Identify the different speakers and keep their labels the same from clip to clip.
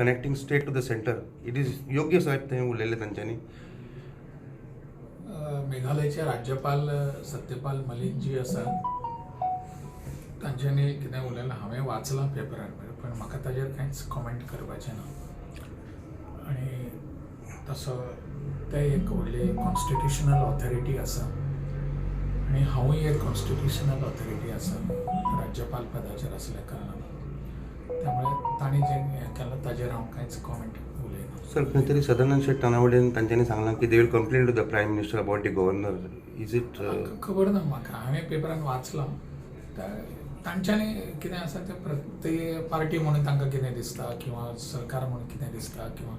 Speaker 1: connecting state to the centre. It is योग्य साहेब तें उलयलें तांच्यांनी?
Speaker 2: मेघालयचे राज्यपाल सत्यपाल मलिक जी आसा, तांच्यांनी कितें उलयलां हांवें वाचलां पेपरार, पण म्हाका ताजेर कांयच कॉमेंट करपाचें ना. आनी तसो ते एक व्हडली कॉन्स्टिट्युशनल ऑथॉरिटी आसा आनी हांवूय एक कॉन्स्टिट्युशनल ऑथॉरिटी आसा राज्यपाल पदाचेर आसल्या कारणान, त्यामुळे तांणी जें हें केलां ताजेर हांव कांयच कॉमेंट उलयना.
Speaker 1: सर, खंय तरी सदानंद शेट तानावडेन तांच्यांनी सांगलां की they will complain to the Prime Minister about the governor. Is it
Speaker 2: खबर ना म्हाका, हांवें पेपरान वाचलां. तांच्यांनी कितें आसा तें ते पार्टी म्हणून तांकां कितें दिसता किंवा सरकार म्हणून कितें दिसता किंवा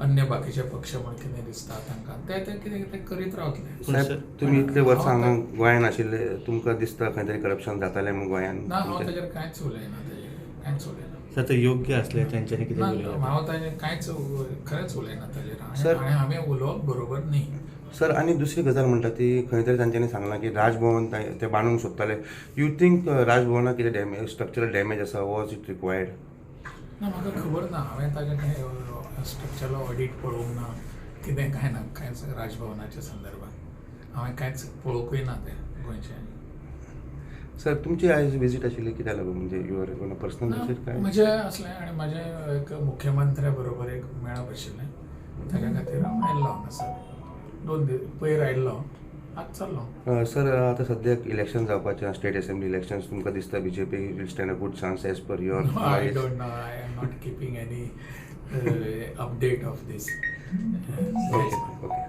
Speaker 2: अन्य बाकीचे पक्ष म्हणून कितें दिसता तांकां, ते ते कितें कितें करीत रावतले.
Speaker 1: साहेब, तुमी इतले वर्सां हांगा गोंयान आशिल्ले, तुमकां दिसता खंय तरी करप्शन जातालें म्हूण गोंयान?
Speaker 2: ना, हांव ताजेर कांयच उलयना, ताजेर कांयच उलयना.
Speaker 3: सर, ते योग्य आसले तांच्यांनी कितें
Speaker 2: ना,
Speaker 3: उलयलें?
Speaker 2: हांव ताजेर कांयच खरेंच उलयना ताजेर.
Speaker 1: सर,
Speaker 2: आनी हांवें उलोवप बरोबर न्ही.
Speaker 1: सर, आनी दुसरी गजाल म्हणटा ती खंय तरी तांच्यांनी सांगलां की राजभवन ते बांदूंक सोदताले. You think राजभवनाक कितें डॅमेज, स्ट्रक्चरल डॅमेज आसा? Was it required?
Speaker 2: ना, म्हाका खबर ना. हांवें ताजें कांय स्ट्रक्चरल ऑडीट पळोवंक ना, कितें कांय ना. कांयच राजभवनाच्या संदर्भात हांवें कांयच पळोवंकूय ना तें गोंयचें.
Speaker 1: सर, तुमची आयज विजीट आशिल्ली कित्याक लागून? म्हणजे your personal visit काय?
Speaker 2: म्हजें आसलें आनी म्हजें एक मुख्यमंत्र्या बरोबर एक मेळप आशिल्लें, ताज्या खातीर हांव आयिल्लो हांगासर. 2 दीस पयर आयिल्लो, आज चल्लो.
Speaker 1: सर, आतां सद्याक इलेक्शन जावपाचें, स्टेट असेंब्ली इलेक्शन्स, तुमकां दिसता BJP will stand a good chance as per your
Speaker 2: I don't know. I am not keeping any update of this.
Speaker 1: Okay.